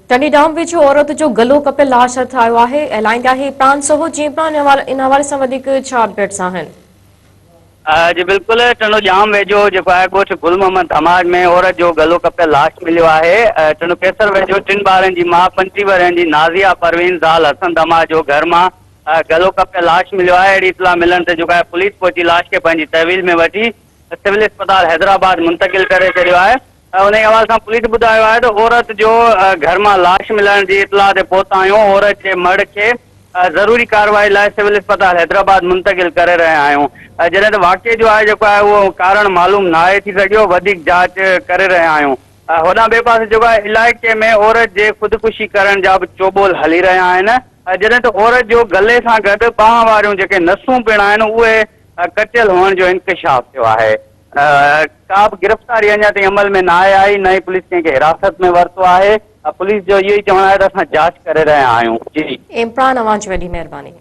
ٽنڊي ڄام ويجهو عورت جو گلو ڪپيل لاش هٿ آيو آهي، اعلائيندي آهي عمران سهو جي عمران ان حوالي سان وڌيڪ ڇا اپڊيٽس آهن؟ جي بلڪل ٽنڊو ڄام ويجهو جيڪو آهي ڳوٺ گل محمد ڌماج ۾ عورت جو گلو ڪپيل لاش مليو آهي ٽنڊو قيصر ويجهو ٽن ٻارن جي ماء 35 ورهين جي نازيه پروين زال حسن ڌماج جو گهر مان گلو ڪپيل لاش مليو آهي اهڙي اطلاع ملڻ تي جيڪو آهي پوليس پهچي لاش کي پنهنجي تحويل ۾ وٺي سول اسپتال حيدرآباد منتقل ڪري ڇڏيو آهي انهيء حوالي سان پوليس ٻڌايو آهي ته عورت جو گهر مان لاش ملڻ جي اطلاع تي پهتا آهيون، عورت جي مڙهه کي ضروري ڪارروائي لاء سول اسپتال حيدرآباد منتقل ڪري رهيا آهيون، جڏهن ته واقعي جو آهي جيڪو آهي اهو ڪارڻ معلوم ناهي ٿي سگهيو، وڌيڪ جاچ ڪري رهيا آهيون. هوڏانهن ٻئي پاسي جيڪو آهي علائقي ۾ عورت جي خودڪشي ڪرڻ جا به چوٻول هلي رهيا آهن، جڏهن ته عورت جو گلي سان گڏ ٻانهن واريون جيڪي نسون پڻ آهن اهي ڪٽيل هئڻ جو انڪشاف ٿيو آهي. ڪا به گرفتاري اڃا تائين عمل ۾ ناهي آئي، نه ئي پوليس ڪنهن کي حراست ۾ ورتو آهي، پوليس جو اهو ئي چوڻ آهي ته اسان جاچ ڪري رهيا آهيون. جي. عمران اوهان جي وڏي مهرباني.